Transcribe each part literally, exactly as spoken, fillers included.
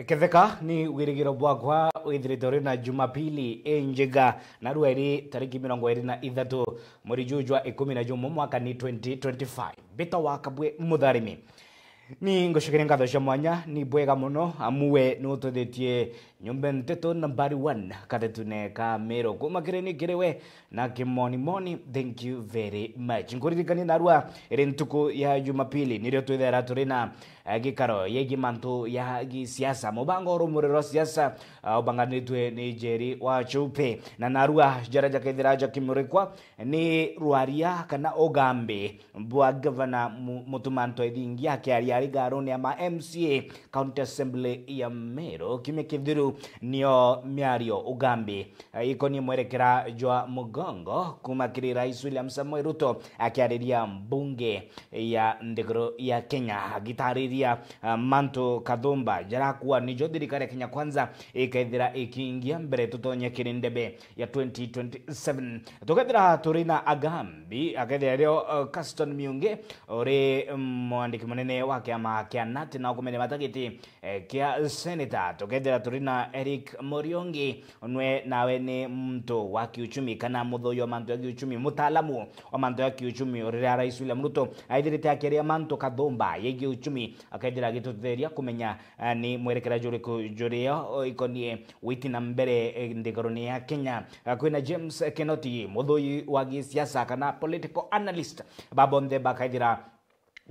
Ketheka, ni wirigiro bwakwa withirite uri na Jumapili injega, narua iri tariki mirongo iri na ithatu mweri juju jwa ikumi na jumwe, mwaka ni twenty twenty-five. Mbita wa Kabwe Mutharimi. Ni ngucokeria ngatho cia mwanya, ni bwega mono, amu we ni utwithitie nyumba nteto nambari one, katetune ka Meru. Kuma kiri ni kiri we, na kimonimoni, thank you very much. Nkuririkanie narua, iri ntuku ya Jumapili, nirio twithera turi na, eh, gikaro yegii mantu ya gisiasa. Mubango rumuri rwa siasa, ah, ubanganitwe ni Njeri wa Chupe. Na narua jaria jakethira jakimurikwa ni rwaria kana ugambi bwa Gavana Mu-, Mutuma M'Ethingia akiaria ari garuni ya ma M C A County Assembly ya Meru kiumia kithiru, nio miario ugambi, eh, ikonie mwerekera jwa mugongo kuma kiri Rais William Samoei Ruto akiariria mbunge ya nthiguru ya Kenya, agitariria, ah, mantu kathumba jarakua nijo thirikari ya Kenya Kwanza ikethira ikiingia mbere tutonye kiri ndebe ya twenty twenty-seven. Tukethira turi na agambi, akethira rio, uh, Caston Miungi, uri mwandiki munene wa kiama kia nat na ukumenya matagiti, eh, kia senator. Tukethira turi na Eric Muriongi, nwe nawe ni muntu wa kiuchumi kana muthuyu wa mantu ya kiuchumi, mutaalamu wa mantu ya kiuchumi, riria Rais William Ruto aithirite akiaria mantu kathumba yegii uchumi, akethira agitutetheria kumenya, ah, ni mwerekera juriku jurio, o, ikonie witi na mbere, eh, nthiguruni ya Kenya. Ah, kwina James Kinoti, muthuyi wa gisiasa kana political analyst, babonthe bakaithira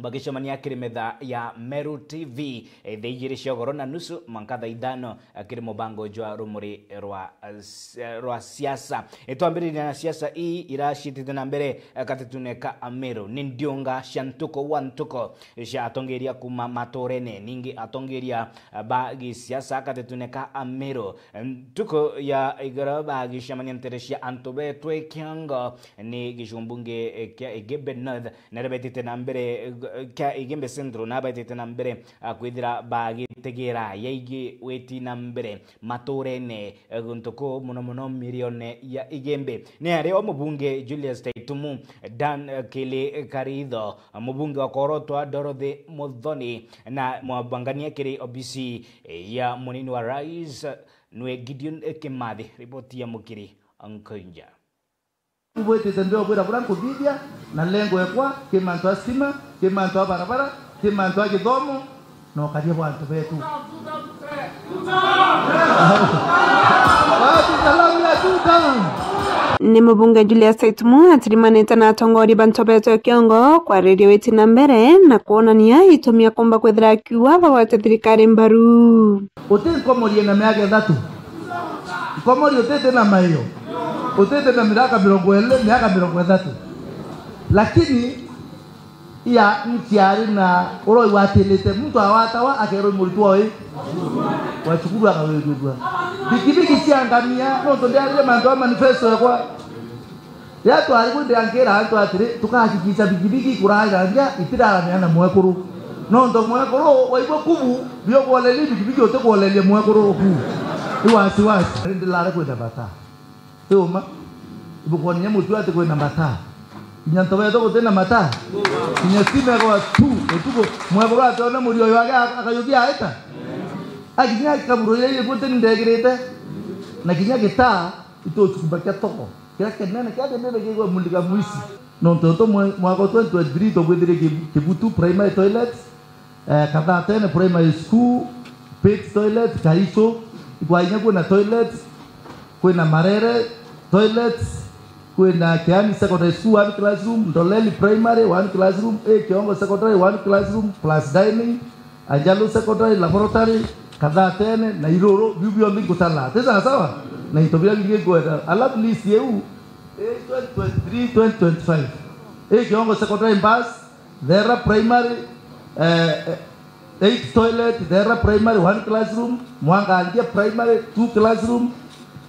bagicemania kiri metha ya Meru T V, eh, thaa ijiri cia ugoro na nusu mwanka thaa ithano, eh, kiri mubango jwa rumuri rwa, eh, s-, eh, rwa siasa. Itwambiriria na siasa ii iracitite na mbere, eh, katetune ka Meru. Ni ndiunga cia ntuku wa ntuku cia atongeria kuma maturene, ningi atongeria, eh, ba gisiasa katetune ka Meru. Ntuku ya igoro bagicemania ntere cia antu betwe kiongo ni gicumbunge, eh, kia Igembe North, na riria betite na mbere, eh, kia Igembe Central, na betite na mbere, ah, kwithira bagitegera yaigi witi na mbere maturene, eh, guntu kuu muno muno mirione ya Igembe. Ni ario mubunge Julius Taitumu, Dan, eh, Kili Karitho, mubunge wa Korotwa Dorothy Muthoni, na mwabangania kiri obisi, eh, ya munini wa rais, nwe Gideon, eh, Kimathi. Riboti ya Mukiri Nkoinja. Bwitite mbio bwira buria nkuthithia na lengo ekwa ki mantu a stima, ki mantu a barabara, ki mantu a githomo, na ukaria bwa antu betu. Watu salamu ya tuta. Ni mubunge Julius Taitumu atirimanite na atongoria ba ntobeto ya kiongo kwariria witi na mbere na kwonania itumi akomba kwithira akiuga bagwate thirikari mbaru. Uti nkomorie na miaka ithatu. Nkomorie utite na maio. Utite na miaka mirongo iri, miaka mirongo ithatu. Lakini ya ntiari na uria igwatirite, muntu awatawa akerwa i muritwa oi wa cukuru akawirithua. Bikibiki cia ngamia, nontu ndiarire mantu a manifesto yakwa. Riria twari kwi ndiangira antu atiri, tukahakikisha bikibiki ikuraira ndia itiraramia na mwekuru. Nontu mwekuru waigua kubu, biokwoleria bikibiki utikwoleria mwekuru ku. I wasiwasi. Ndirare kwina bata. Ti uma? Ibukwona kinya mutu ati kwina mataa. Kinya ntobeto gutina mataa. Kinya stima igwa tu, utuku, mwekuru ationa murio uyu wake ak-, akayuthia aita. Akinya kaburo iria iri guti ndegirite. Na kinya gitaa, itucumba kia toko. Kiria kinene, kiria kinene kigwa mulika mwisi. Nontu tu mwe-, mwaka wa twenty twenty-three tugwithirie Ki-, Kibutu Primary Toilet, eh, Kathatene Primary School, pit toilet, Kaiso, ikwa inya kwina toilet, kwina Marere toilet, kwina Kiani Secondary School, one classroom, Ndoleli Primary, one classroom, A Kiongo Secondary, one classroom, plus dining, Anjalu Secondary, laboratory, Kathatene, na Iruru, biu bionthe ngutala. Ti sawa sawa? Na into biria bingi nkwenda. Alafu list iu, eh, twenty twenty-three, twenty twenty-five. A Kiongo Secondary bus, Thera Primary, eh, eh, eight toilet, Thera Primary, one classroom, Mwangandia Primary, two classroom,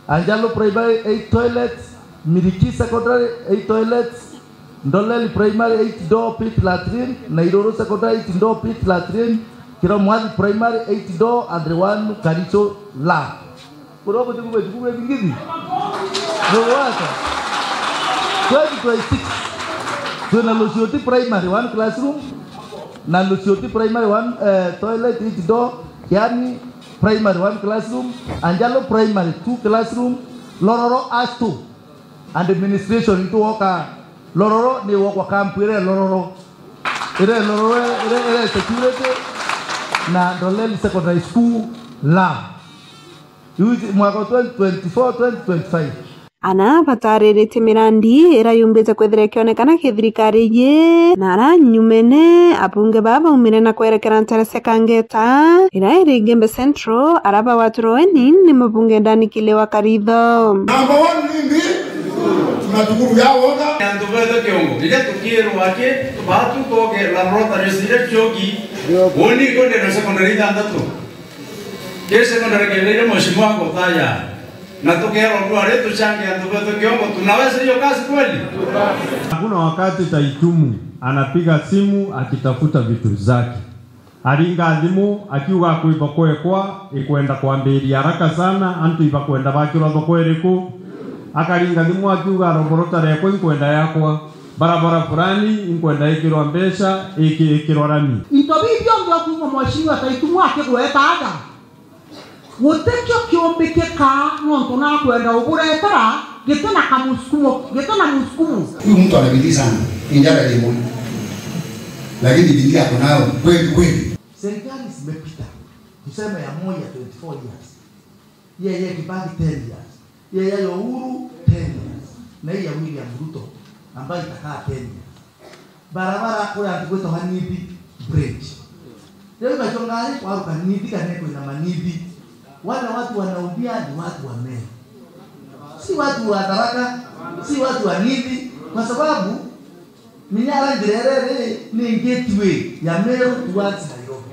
Anjalo Primary, eight toilets, Miriki Secondary, eight toilets, Ndoleli Primary, eight door pit latrine, Nairuru Secondary, eight door pit latrine, Kiromwathi Primary, eight door and one Karicho lab. Kuria guti kubetu kuria bingithi. Nugwata. Twenty twenty-six. Twina Lucioti Primary, one classroom, na Lucioti Primary, one, eh, toilet, eight door, yani Primary one classroom, Anjalo Primary two classroom, Lororo as two. Administration ntuoka Lororo ni wokwa camp ire Lororo. Ire Lororo ire, ire security na Ndoleli Secondary School lab. Iu mwaka twenty twenty-four, twenty twenty-five. Ana batariritie mirandi ira yumbite kwithira ikionekana ki thirikari iji, na ara nyumene abunge baa baumire na kwerekera ntere cia Kangeta, ira iri Igembe Central, ara bagwatirwe weni ni mubunge Dani Kile wa Karitho. Number one nini? Tuna thukuru ya wona. Antu betu kiongo, riria tukirwa aki, batu koge la rota risire choki, woni iko ndio secondary ithanthatu. Ki secondary kenda iria mheshimiwa akotaya. Na tukeerwa tu ari tuchange antu betu kiongo, tunaweza hiyo kazi kweli? Hakuna wakati Taitumu anapiga simu akitafuta vitu zake. Aringa thimu akiuga akwithwa kwekwa ikwenda kwambiria haraka sana, antu ibakwenda bakirwa thoko iriku? Akaringa thimu akiuga, "Roborota rekwa inkwenda yakwa, barabara fulani inkwenda ikirwa mbeca, iki-, ikirwa rami." Into biu bionthe ukuuma mheshimiwa Taitumu akigweta aga. Gutikio kiumbikika nontu nakwenda uburetera giti na kamusukumo, giti na musukumo. Huyu mtu ana bidii sana, ni njara limwe. Lakini bidii yako nayo kweli kweli. Serikali zimepita. Tuseme ya Moi ya twenty-four years. Ye, ye Kibaki ten years. Ye, ye ya Uhuru ten years. Na hii ya William Ruto ambayo itakaa ten years. Barabara kuri antu gwitagwa Nithi Bridge. Riu nacio ngari kwaruka Nithi kana kwina Manithi. Wale watu wanaumia ni watu wa Meru. Si watu wa Tharaka, si watu wa Nithi, kwa sababu Minyara njira iria iri ni gateway ya Meru towards Nairobi.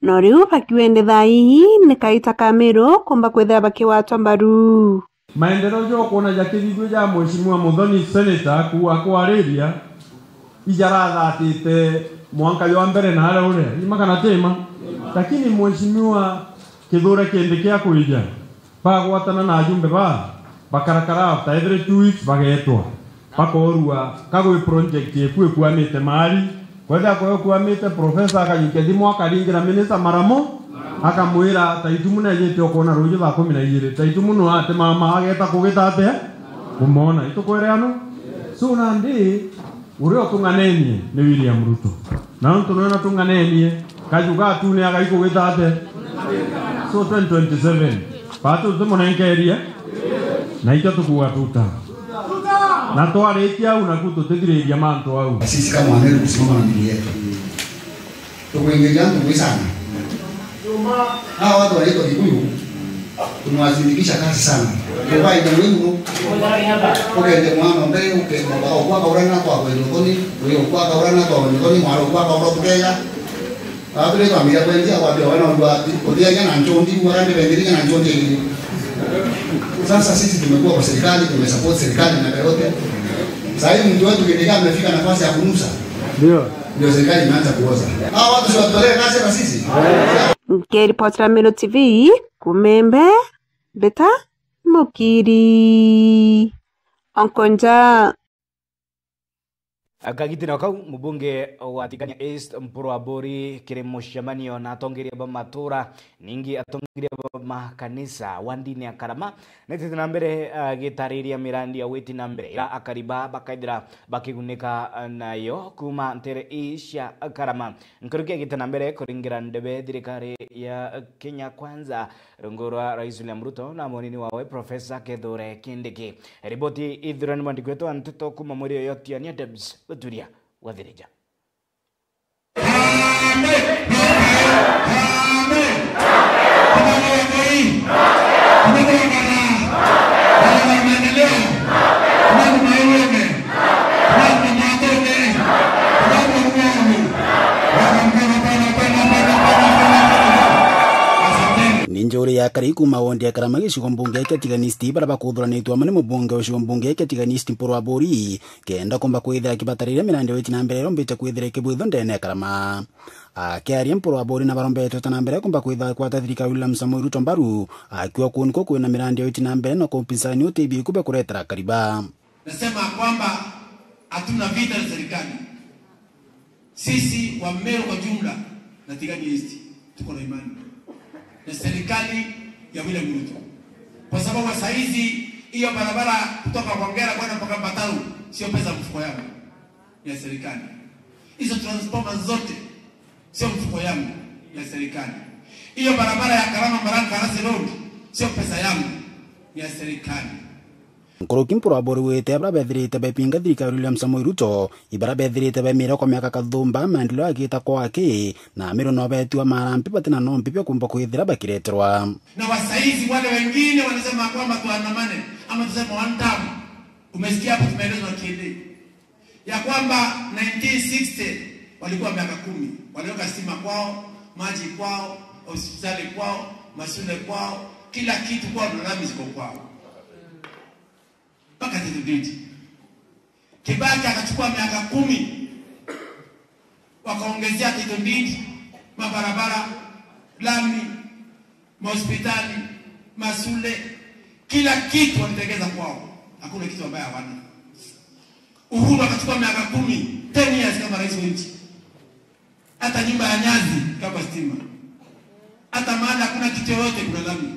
No riu bakiwende thaa ii ni kaita ka Meru kumba kwithira bakigwatwa mbaru. Maendeleo jokwona ja kithithue ja Mheshimiwa Muthoni Senator ku-, akwariria, ijarathatite mwanka jwa mbere na aria uria, ima kana tima? Lakini Mheshimiwa Kithure Kindiki akwija, bagwatana na ajumbe ba, bakarakara after every two weeks bagetwa. Bakoorua, ka gwi project eku ikuamite maari. Kwethira kweo kuamite, professor akajukia thimu akaringira minister maramo, akamwira, "Taitumu nejite ukoona ruuju thaa kumi na ijiri." Taitumu no atimama ageta kugita atia? Kumwona. Itukwereanwa? So nandi, uria utung'anenie ni William Ruto. Na nontu nwe natung'anenie, kaju gatune agaikugita atia? So twenty twenty-seven, batu tutimunenkerie, na ikio tukuuga tuta. Na twarikia au, naku tutithiriria mantu au. Sisi kama Wameru kusimama na mili yetu. Tukuingiria antu ngui sana. Hawa watu wanaitwa Kikuyu, tumewazindikisha kazi sana. Kuvaita wimbo, ukende mwana mbere, ukende baba, ukwaka urana kwa kwenda thoni, uyo ukwaka urana kwa kwenda thoni, mwana ukwaka ura tukega. Watu leo ambia kwendia, watu wana ugwati, kuthiagia na nchondi, wakaende bendiria na nchondi ingine. Sasa sisi tumekuwa kwa serikali, tumesupport serikali miaka yote. Sasa hivi mtu wetu Kindiki amefika nafasi ya kunusa. Ndio. Ndio serikali imeanza kuoza. Hawa watu si watutolee kazi na sisi? Nikiripotera Meru T V, kumembe, Beta Mukiri. Onkonja. Kagitino kau, mubunge wa Tigania East, Mpuru Aburi, kiri mucemanio na atongeria ba matura, ningi atongeria ba makanisa wa ndini ya Karama, netete na mbere, ah, agitariria mirandi ya witi na mbere, ira akari ba bakaithira bakigunika, ah, nayo kuma ntere ii cia Karama. Nkuruki agite na mbere kuringira ndebe thirikari ya Kenya Kwanza, rungu rwa Rais William Ruto na munini wawe Professor Kithure Kindiki. Riboti ithurani mwandiki wetu wa nteto kuma mwiri uyu Tiania Debs Guturia wa Thirija. Ni njuri ya akari kuma wondi ya Karama gicigo mbunge kia Tigania East, baria bakuthuranitwe amwe ni mubunge wa gicigo mbunge kia Tigania East Mpuru Aburi, kenda kumba kwithira akibatariria mirandi ya witi na mbere irombite kwithira ikibwithwa ndene ya Karama. Akiaria Mpuru Aburi na barombete ta na mbere kumba kwithira kwata thirikari William Samoei Ruto mbaru, akiuga kuu nikuo kwina mirandi ya witi na mbere na upinzani utithii kumbe kuretera akari ba. Nasema kwamba hatuna vita na serikali. Sisi wa Meru kwa jumla na Tigania East tuko na imani. Ni serikali ya William Ruto. Kwa sababu saa hizi hiyo barabara kutoka Wangera kwenda mpaka Mbataru sio pesa mfuko yangu, ni ya serikali. Hizo transformer zote sio mfuko yangu, ni ya serikali. Hiyo barabara ya Karama Maranka Rasi Road sio pesa yangu, ni ya serikali. Nkuruki Mpuru aburiwite baria bethirite bepinga thirikari William Samoei Ruto, ibara bethirite bemire kwa miaka kathumba maendeleo agita kwaki, na Amiru no beetiwa marampi bati na nompi bia kumba kwithira bakireterwa. Na wasaizi wale wengine wanasema kwamba tuandamane ama tuseme one term. Umesikia hapo tumeelezwa kiende ya kwamba nineteen sixty walikuwa miaka kumi, waliweka stima kwao, maji kwao, hospitali kwao, mashule kwao, kila kitu kwao, na lami ziko kwao. Mpaka title deed. Kibaki akachukua miaka kumi, wakaongezea title deed, mabarabara, lami, mahospitali, mashule, kila kitu walitengeza kwao. Hakuna kitu ambaye hawana. Uhuru akachukua miaka kumi, ten years kama rais wa nchi. Hata nyumba ya Nyazi kama stima. Hata mahali hakuna kitu yoyote kuna lami.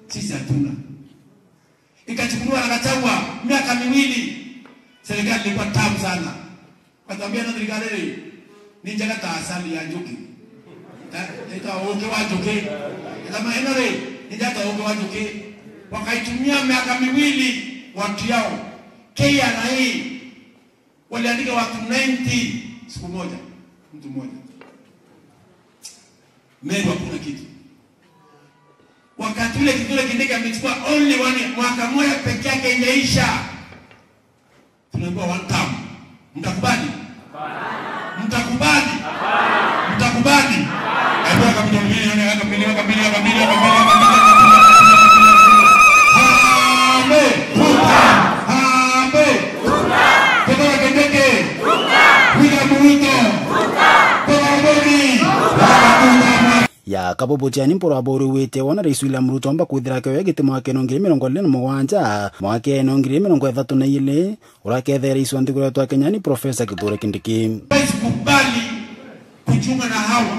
Sisi hatuna. Ikachukuliwa na Gachagua miaka miwili. Serikali ilikuwa tamu sana. Akatwambia na serikali hii ni njega ta asali ya njuki. Eh, ita uke wa njuki. Kama Henry, ni njega ta uke wa njuki. Wakaitumia miaka miwili watu yao. K R A waliandika watu ninety siku moja. Mtu mmoja. Meru hakuna kitu. Wakati ule Kithure Kindiki amechukua only one year, mwaka mmoja peke yake ijaisha. Tunaambiwa one term. Mtakubali? Mtakubali? Mtakubali? Hebu weka mikono mbili, nione, weka mbili, weka mbili, weka mbili, weka mbili, weka mbili, weka mbili. Harambee! Harambee! Kithure Kindiki! William Ruto! Tugambeni! Ya kabubu ciani Mpuru aburiwite wona Rais William Ruto omba kwithira akioya giti mwakene wa ngiri mirongo iri na mugwanja, mwakene wa ngiri mirongo ithatu na iri, uria akethira rais wa nthiguru yetu ya Kenya ni Professor Kithure Kindiki. Hawezi kubali kuchunga na hawa.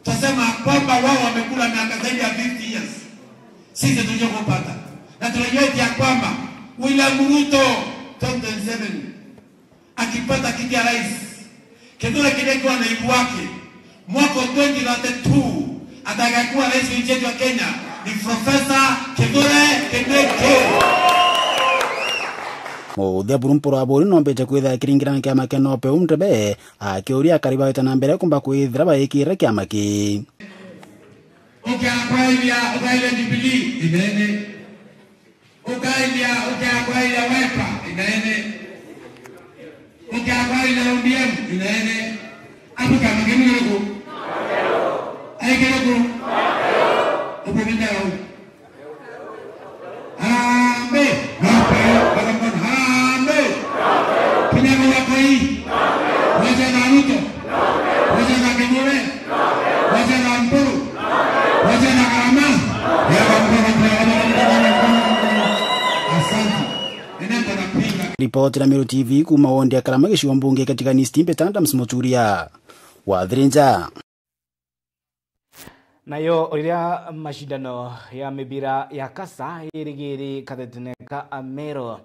Tutasema kwamba wao wamekula miaka zaidi ya fifty years. Sisi tunajua kupata. Na tunajua eti ya kwamba William Ruto twenty twenty-seven akipata kiti ya rais, Kithure Kindiki akiwa naibu wake, mwaka wa twenty thirty-two, atakayekuwa rais wa nchi yetu ya Kenya ni Professor Kithure Kindiki. Muthia buru Mpuru aburi nombite kwithira akiringirana kiama kia NOPEU Ndebe, akiuria akari bawite na mbere kumba kwithira baikirire kiama ki. Ukiakwairia, ukaire Jubilee, inene. Ukairia, ukiakwairia Wiper, inene. Ukiakwairia O D M, inene. Abu kiama kiu ni kiriku? Ai kiriku? Ububite au. Harambee! NOPEU! Harambee! Kinya gwa Koi! Wacha na Ruto! Wacha na Kithure! Wacha na Mpuru! Wacha na Karama! Asante. Enenda na pinga. Ripoti ya Meru T V kuma wondi ya Karama gicigo mbunge katika East, mbita Adams Muturia. Wathirinja. Nayo riria macindano ya mibira ya kasa irigiri kathetune ka Amero,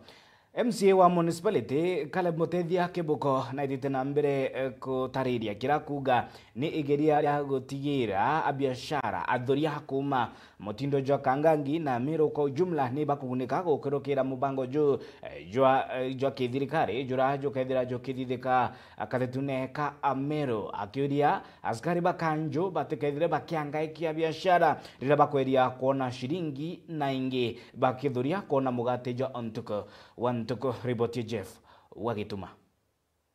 M C A wa municipality Caleb Mutethia Kibuko naithite na mbere, eh, kutariria kira kuuga ni igeria ria gutigira abiashara athuria kuma mutindo jwa Kangangi na Meru kwa ujumla ni bakugunika gukurukira mubango ju, eh, jwa, eh, jwa kithirikari jura jukethira jukithithika kathetune ka Amero, akiuria askari ba kanju batikethire bakiangaikia biashara riria bakweria kwona ciringi na ingi bakithuria kwona mugate jwa o ntuku wa ntuku. Riboti ya Jeff wa Gituma.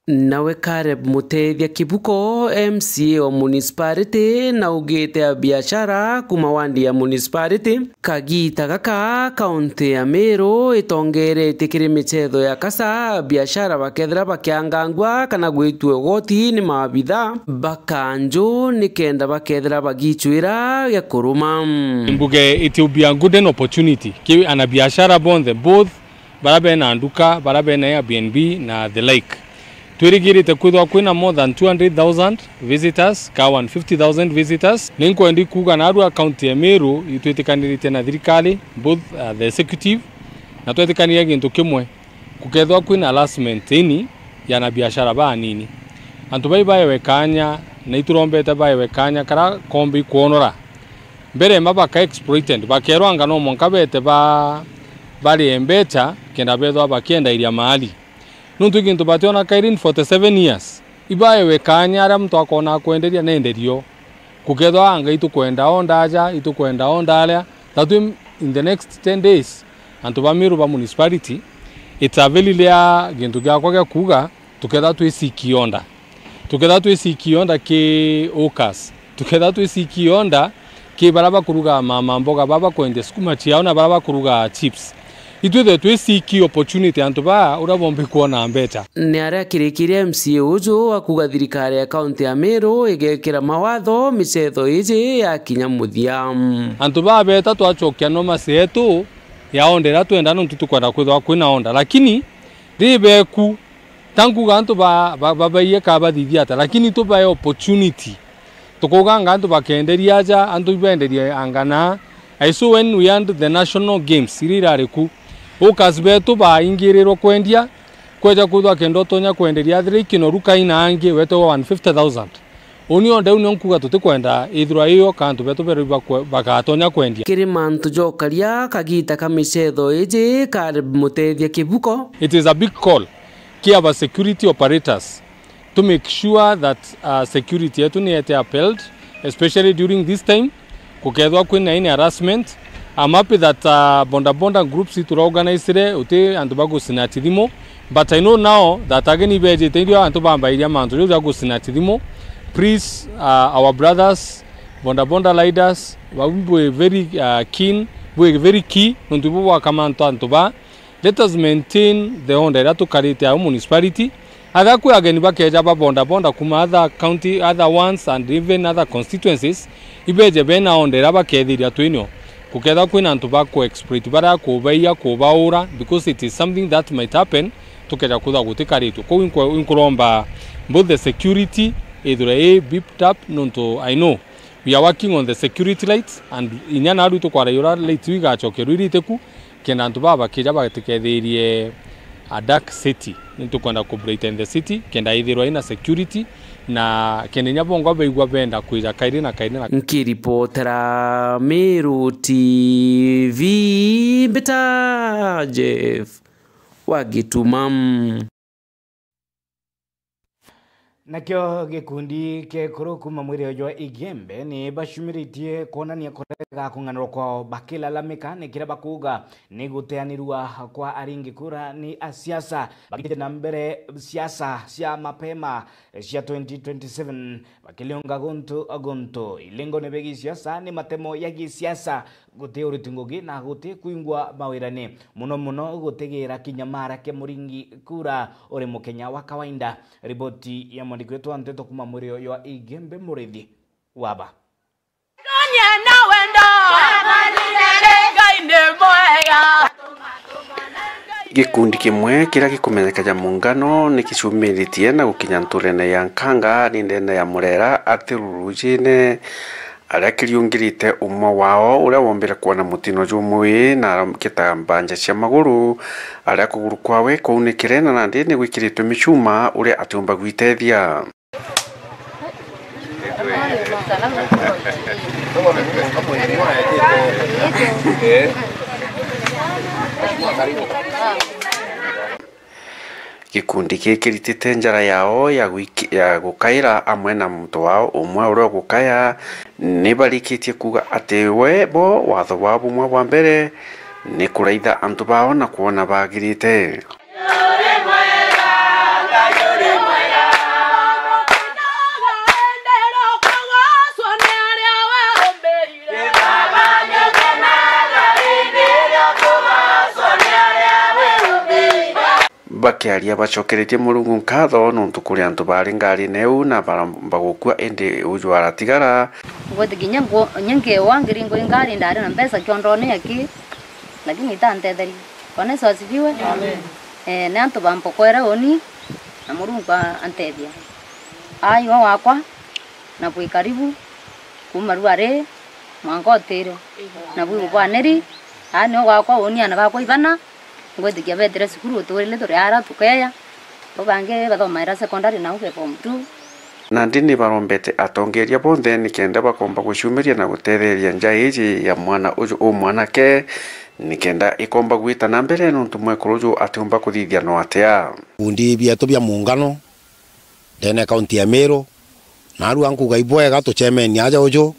Nawe Caleb Mutethia Kibuko, M C A o municipality, naugite abiashara kuma wandi ya municipality, kagita gaka kaunti ya Meru itongeretie kiri michetho ya kasa, abiashara bakethira bakiangangua kana gwitue ugoti ni maabitha ba kanju nikenda bakethira bagichwira gia kuruma. Mbuge it will be a good opportunity ki anabiashara bonthe, both bara bena nduka, bara bena Airbnb na the like. Twirigirite kwithwa kwina more than two hundred thousand visitors, ka one fifty thousand visitors. Ni nkwendi kuuga narua county ya Meru itwitikaniritie na thirikari, both, uh, the executive, na twetikaniria gintu kimwe, kukethwa kwina harassment ini ya na biashara banini. Antu bai baewe kanya, na iturombete baewe kanya kara kombi kwonora. Mbere ma baka exploited, bakerwa anga no mwanka bete ba, barie mbecha, kenda bethwa bakiendairia mahali. Nontu i gintu bationa kairi in forty seven years. Ibaewe kanya aria muntu akona kwenderia nenderio. Kukethwa anga itukwenda o ndaja, itukwenda o ndaria, that we in the next ten days, antu ba Meru ba municipality, it's a very rare gintu giakwa gia kuuga, tukethwa twi seek order. Tukethwa twi seek order ki hawkers. Tukethwa twi seek order ki bara bakuruga mama mboga, bara bakwendia sukuma ciao na bara bakuruga chips. Itwithwe twi seek opportunity antu baa uria bombi kwona mbecha. Ni aria akirikirie M C A uju akuuga thirikari ya kaunti ya Meru igekira mawatho micetho iji yakinya muthia. Antu baa beta twacokia normal yetu ya order iria twenda nontu tukwenda kwithwa kwina order. Lakini ribeku, ta nkuuga antu ba, ba, babaiye ka bathithia ata, lakini tubae opportunity. Tukuuganga antu bakenderia aja, antu ibenderie angana. I saw when we had the national games, iria irari ku, hawkers betu baingirirwe kwendia, kweja kwithwa kenda utonya kwenderia athira ikinoru kaina angi wetewa one fifty thousand. Uni onde u nio nkuuga tutikwenda ithirwa iyo ka antu betu beri bakwe-, bagatonya kwendia. Kiri mantu jokaria kagita ka micetho iji karimutethia kibuko. It is a big call ki aba security operators to make sure that, uh, security yetu ni yete upheld, especially during this time, kukethwa kwina any harassment. I'm happy that, uh, boda boda groups ituraorganizire, uti antu bagucina thimu, but I know now that ageni bejite ndio antu bambairia mantu jau ja gucina thimu. Please, uh, our brothers, boda boda riders, bau bwi very, uh, keen, bwi very key, nontu ibo bwaka mantu antu ba. Let us maintain the order iria tukarite au municipality. Atha kwi ageni bakeja ba boda boda kuma other county, other ones and even other constituencies, ibeje bena order iria bakethiria twinio. Kukethwa kwina antu ba ku exploit, baria kubaia, kubaura, because it is something that might happen, tukeja kwithwa gutikaritwe. Kou inko-, inkuromba both the security ithirwe i beefed up, nontu I know we are working on the security lights, and inya naru itukwaria uria lights iu igacokerwa irite ku, kenda antu baa bakija batikethirie a dark city. Nitukwenda ku brighten the city, kenda ithirwa ina security, na kenda inya bongwa baigua benda kwija kairi na kairi na. Nkiripotera Meru T V, mbita Jeff wa Gituma. Nakio gikundi kia ekuru kuuma mwiri jwa Igembe ni bacumiritie kwonania kurega kung'anirwa kwao, bakilalamika ni kiria bakuuga ni guteanirua kwa aringi kura ni asiasa. Bagitite na mbere siasa cia mapema cia twenty twenty-seven, bakiliunga guntu guntu. Ilengo ni begi siasa ni matemo ya gisiasa, guti uriti ngugi na guti kwingwa mawirani, muno muno gutigira kinya mara kia muringi kura uri mukenya wa kawaida. Riboti ya mwandiki wetu wa nteto kuuma mwiri jwa Igembe, Murithi Waba. Ndonya na wendo. Ngai ni mwega. Gikundi kimwe kiria gikumenyeka ja Muungano ni kicumiritie na gukinya nturene ya Nkanga ni ndene ya Murera Athirurujine, aria kiriungirite umwe wao uria wombire kwona mutino jumwe na aramukita mbanja cia maguru, aria kuguru kwawe kwaunikire na nandi ni gwikiritwe micuma uria atiumba gwitethia. Gikundi giki kiritite njara yao ya gwiki-, ya gukaira amwe na muntu wao umwe uria ugukaya ni barikitie kuuga ati we bo watho bwao bumwe bwa mbere ni kuraitha antu bao na kwona bagirite. Bakiaria bacokeretie Murungu nkatho nontu kuri antu baari ngarine iu na baromba gukua, indi uju aratigara. Ngwete kinya ngu-, nyengewa ngiri nguri ngari ndari na mbeca kiondone aki, lakini itantetheria. Bwana Yesu asifiwe. Amen. Eh, ni antu bampokwere uni, Na Murungu a-, antethia. Ai, o wakwa, na bwi karibu, kuuma ruari, mwanka utire. Na bwi bwaniri, aa, ni o gwakwa, uuni aana bakwa ibana, ngwitikia betire cukuru uturire turi ara tukeya. Bo bangi bathomaira secondary nau be form two. Nandi ni barombete atongeria bonthe nikenda bakomba guciumiria na gutetheria nja iji ya mwana uju umwanake, nikenda ikomba gwita na mbere, nontu mwekuru uju atiumba kuthithia no atia. Ikundi bietu bia muungano ndene kaunti ya Meru, narua nkuga ibwega tucemenie aja uju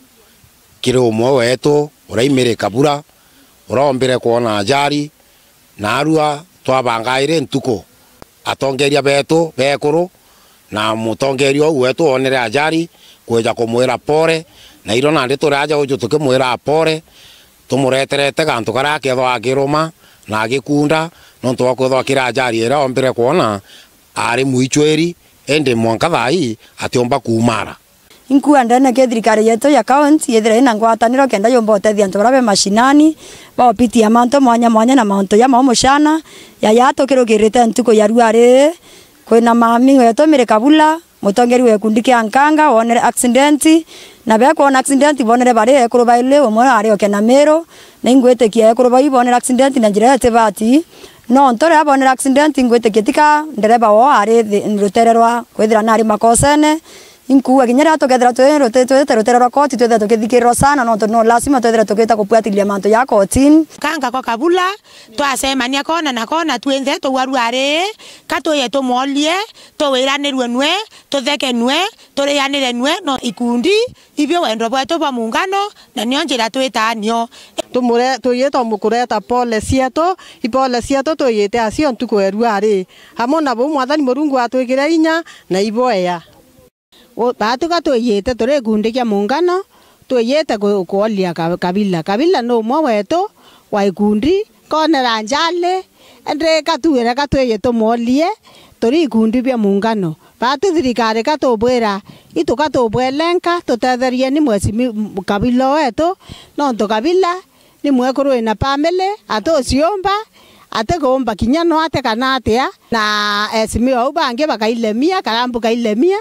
kiri umwe wetu uria i Mary Kabula, urombire kwona ajali, narua twabangaire ntuku. Atongeria betu bekuru na mutongeria uu wetu wonere ajali, kwija kumwira pole, na irio nandi turi aja uju tukimwira pole, tumureterete gantu karia akethwa akiruma na agikunda, nontu bwa kwithwa kiri ajali iria ombire kwona ari mwichwiri, indi mwanka thaa ii atiumba kuumara. Inkuga ndene ki thirikari yetu ya county yithire ina ngwataniro kenda yumba utethia antu baria be mashinani, baopitia mantu mwanya mwanya na mantu jamao muchana. Yaya tukirukirite ntuku ya ruari, kwina mami wetu Mary Kabula, mutongeri wa gikundi kia Nkanga, wonere accident, na bekwona accident, bonere bari ekuru baili, umwe ari oke na Meru, na ingwitikia ekuru bau ibonere accident na njira itibati. Nontu riria bonere accident, ingwitikia tika ndereba woo ari thi-, rutere rwa kwithira nari makosene. Inkuga kinya riria tukethira twi ruti-, twite rutere rwa koti, twithira tukithikirirwa sana, nontu no lazima twithire tukita kubuatilia mantu ja kotini. Nkanga kwa Kabula, twacemania kona na kona twinthe tugwa ruari, ka twije tumwolie, tuwiranirue nwe, tutheke nwe, turianire nwe, no ikundi ibio wendo bwetu bwa muungano, na nio njira twitaa nio. Tumure-, tuyite kureta pole cietu, ipole cietu tuyite acio ntuku ya ruari. Amwe na buu Mwathani Murungu atwikire inya na iboya. U-, baatu ka twiyite turi gikundi kia muungano, twiyite ku-, kuolia ka-, Kabila. Kabila ni umwe wetu wa ikundi, konera njali, indi ka tuire ka twiji tumwolie, turi ikundi bia muungano. Baatu thirikari ka tubwira, itu ka tubwelenka, tutetherieni mwesimi Kabila wetu, nontu Kabila ni mwekuru wina family, atuciumba, atikuumba kinya no ate kana atia, na esimi au bangi bakailemia, karambu kailemia,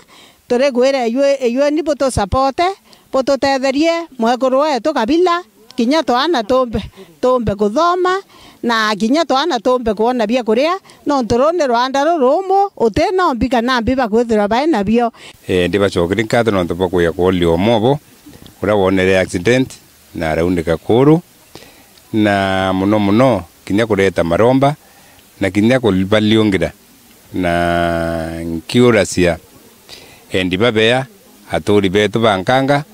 turi kwira iyui, iyui ni butusapote, bututetherie mwekuru wetu Kabila, kinya twana tumbe, tumbe kuthoma, na kinya twana tumbe kwona bia kuria, nontu ruu ni rwanda rurumu, uti nombi kana mbi bakwithirwa bai nabio. Ee, ndibacokeri nkatho nontu bwa kwija kwolia umwe obo, uria wonere accident, na araunika kuru, na muno muno kinya kureta maromba, na kinya kubaliungira, na nkiuracia endi babea, aturi betu ba Nkanga,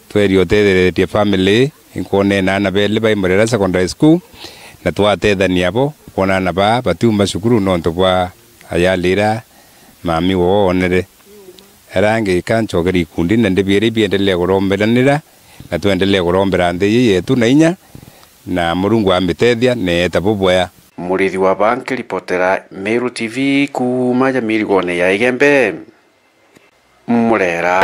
tweri utetheretie family, inkwonene aana beli bai Murera Secondary School, na twatethania bo, kwona aana baa batiuma cukuru nontu bwa ajali iria mami woo wonere. Era ngika ncokere ikundi, na ndibiere ibiendelee kuromberanira, na twendelee kurombera nthi ii yetu na inya, na Murungu amitethia, neeta bubwea. Murithi wa Baa nkiripotera Meru T V kuuma Jamirigone ya Igembe, Murera.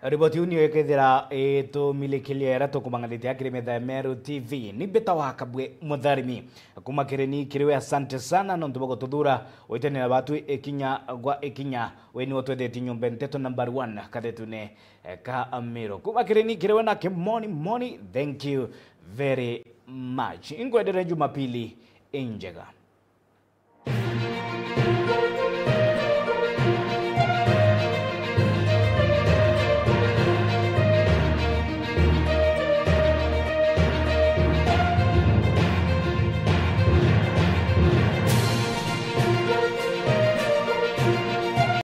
Riboti iu niyo ikethira itumilikilia iria tukumang'anithia kiri metha ya Meru T V. Ni mbita wa Kabwe Mutharimi. Kuma kiri ni kiri we, asante sana nontu bwa gututhura, uitania na batu ikinya gwa ikinya. We niwe utwethetie nyumba nteto number one kathetune, eh, ka Meru. Kuma kiri ni kiri we na Kimoni Moni, thank you very much. Inkwendere Jumapili injega.